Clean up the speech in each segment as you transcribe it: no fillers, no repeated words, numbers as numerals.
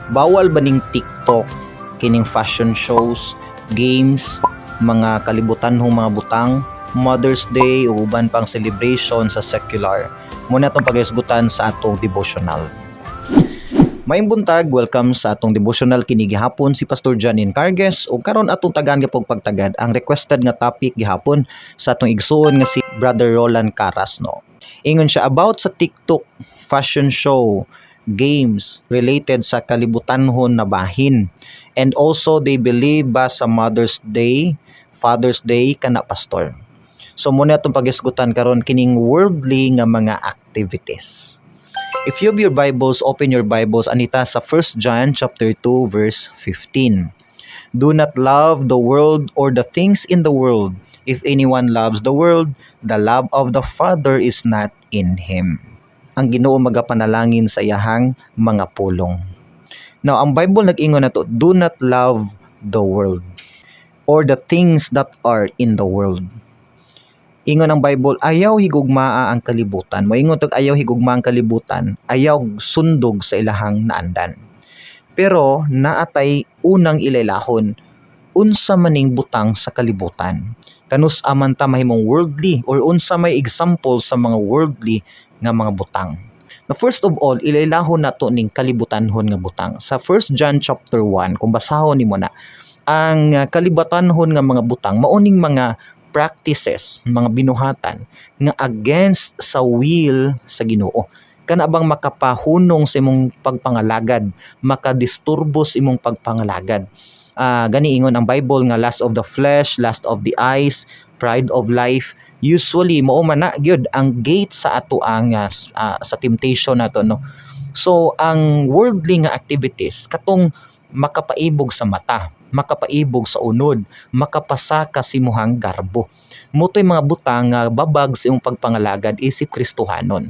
Bawal ba ning TikTok, kining fashion shows, games, mga kalibutanhong mga butang, Mother's Day ug uban pang celebration sa secular? Mao na atong paghisgutan sa atong devotional. Maayong buntag, welcome sa atong devotional kini gihapon, si Pastor John Encargues, ug karon atong tagaan gyapon pagtagad ang requested nga topic gihapon sa atong igsuon nga si Brother Roland Caras, no. Ingon siya about sa TikTok, fashion show, games related sa kalibutanhon na bahin. And also they believe ba sa Mother's Day, Father's Day kana, Pastor? So mao na atong paghisgutan karon, kining worldly nga mga activities. If you have your Bibles, open your Bibles anita sa 1 John chapter 2 verse 15. Do not love the world or the things in the world. If anyone loves the world, the love of the Father is not in him. Ang Ginoo magapanalangin sa iyahang mga pulong. Now, ang Bible nag-ingon na to, do not love the world or the things that are in the world. Ingon ang Bible, ayaw higugmaa ang kalibutan. Moingon tog ayaw higugmaa ang kalibutan, ayaw sundog sa ilahang naandan. Pero naatay unang ilailahon, unsa maning butang sa kalibutan? Kanus aman ta mahimong worldly or unsa may example sa mga worldly nga mga butang? Now, first of all, ilailahon nato ning kalibutanhon nga butang. Sa 1 John chapter 1, kung basahon nimo na, ang kalibutanhon nga mga butang mao ning mga practices, mga binuhatan nga against sa will sa Ginoo. Kana bang makapahunong sa imong pagpangalagad, makadisturbo sa imong pagpangalagad. Gani ingon ang Bible nga lust of the flesh, lust of the eyes, pride of life. Usually mao man na gyud ang gate sa ato ang sa temptation nato, no. So ang worldly nga activities, katong makapaibog sa mata, makapaibog sa unod, makapasaka sa imuhang garbo. Mao to'y mga butang nga babag sa imong pagpangalagad isip Kristohanon.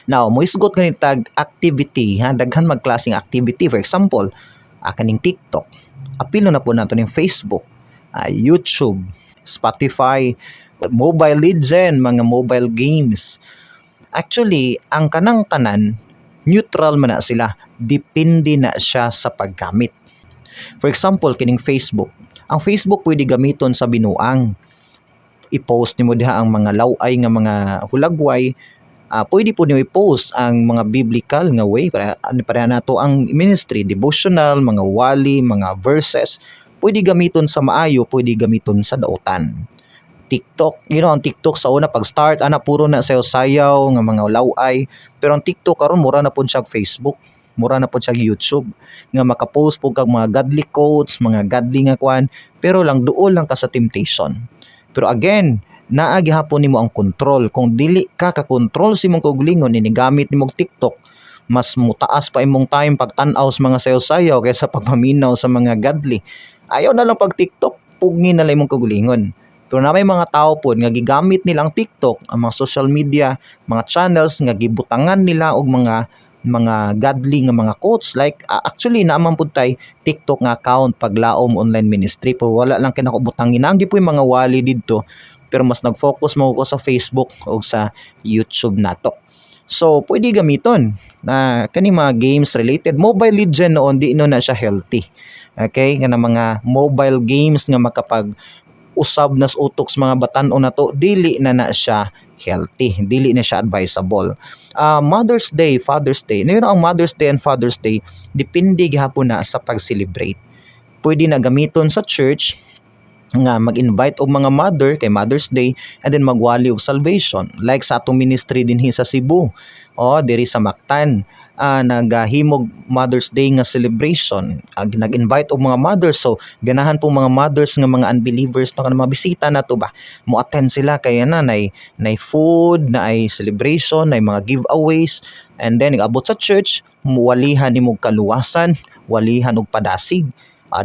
Now, moisgot gani tag activity ha, daghan magklaseng activity. For example, kaning TikTok. Apilo na po nato ning Facebook, YouTube, Spotify, Mobile Legend, mga mobile games. Actually, ang kanang tanan neutral man na sila. Depende na siya sa paggamit. For example, kining Facebook. Ang Facebook pwede gamiton sa binuang. I-post nimo diha ang mga laway nga mga hulagway. Pwede po nimo i-post ang mga biblical nga way para ano para nato ang ministry, devotional, mga wali, mga verses. Pwede gamiton sa maayo, pwede gamiton sa dautan. TikTok, ang TikTok sa una pag start ana puro na sayaw-sayaw nga mga laway, pero ang TikTok karon mura na pud siya Facebook, mura na pud siya YouTube nga makapost pud kag mga godly quotes, mga godly nga kwan, pero lang duol lang ka sa temptation. Pero again, naa gihapon nimo ang kontrol. Kung dili ka ka-kontrol sa imong kaugalingon, inigamit nimo og TikTok, mas mutaas pa imong time pagtan-aw sa mga sayaw-sayaw kaysa pagpaminaw sa mga godly. Ayaw na lang pag TikTok, pugni na lang imong kaugalingon. Pero na may mga tao pod nga gigamit nilang TikTok, ang mga social media, mga channels nga gibutangan nila og mga godly nga mga quotes, like actually naa man pud tay TikTok nga account, Paglaom Online Ministry, pero wala lang kinako butangin ang po mga wali didto, pero mas nag-focus mo ko sa Facebook o sa YouTube nato. So pwede gamiton na kani mga games related. Mobile Legend noon, di no na siya healthy. Okay, nga na mga mobile games nga makapag usab na sa utok sa mga batan-on nato, dili na na siya healthy, dili na siya advisable. Mother's Day, Father's Day. Ngayon, ang Mother's Day and Father's Day, depende gihapon na sa pag-celebrate. Pwede na gamiton sa church nga mag-invite og mga mother kay Mother's Day and then magwali og salvation, like sa atong ministry dinhi sa Cebu o diri sa Mactan, nagahimog Mother's Day nga celebration, nag-invite og mga mothers. So ganahan po mga mothers nga mga unbelievers na kanang mga bisita nato ba, mo attend sila kaya na nay food na ay celebration, nay mga giveaways, and then abot sa church, muwalihan nimo og kaluwasan, walihan og padasig.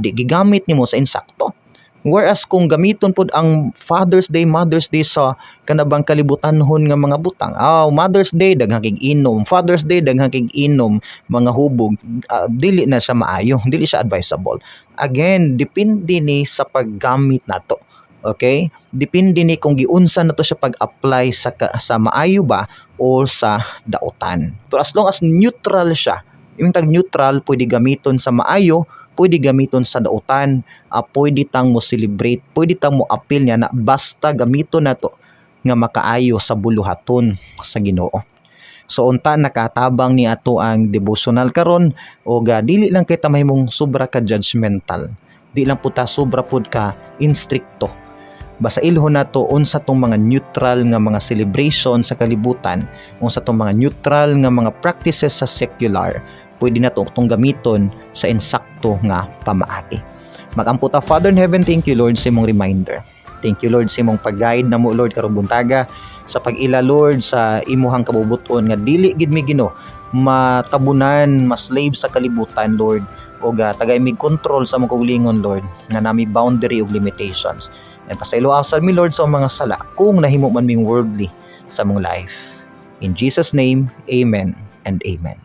Di gigamit nimo sa insakto. Whereas kung gamiton pod ang Father's Day, Mother's Day sa kanabang kalibutanhon nga mga butang, Mother's Day daghang kig inom, Father's Day daghang kig inom, mga hubog, dili na siya maayo, dili siya advisable. Again, depende ni sa paggamit nato. Okay? Depende ni kung giunsa nato siya pag-apply sa maayo ba o sa dautan. Pero as long as neutral siya, Yung tag neutral, pwede gamiton sa maayo, pwede gamiton sa dautan, pwede tang mo celebrate, pwede tang mo apil niya na basta gamiton nato nga makaayo sa buluhaton sa Ginoo. So unta nakatabang ni ato ang devotional karon og dili lang kita mahimong sobra ka judgmental. Di lang pud ta sobra pud ka instrikto. Basta ilhon nato unsa tong mga neutral nga mga celebration sa kalibutan, unsa tong mga neutral nga mga practices sa secular, pwede nato itong gamiton sa insakto nga pamaagi. Magampo ta. Father in heaven, thank you, Lord, sa imong reminder. Thank you, Lord, sa imong pag-guide namo, Lord, karong buntaga sa pag-ila, Lord, sa imuhang kabubuton nga dili gid mi, Ginoo, matabunan, ma-slave sa kalibutan, Lord, og tagay mig control sa among kaugalingon, Lord, nga nami boundary ug limitations. And pasayloa sad mi, Lord, sa mga sala kung nahimo man ming worldly sa among life. In Jesus' name, amen and amen.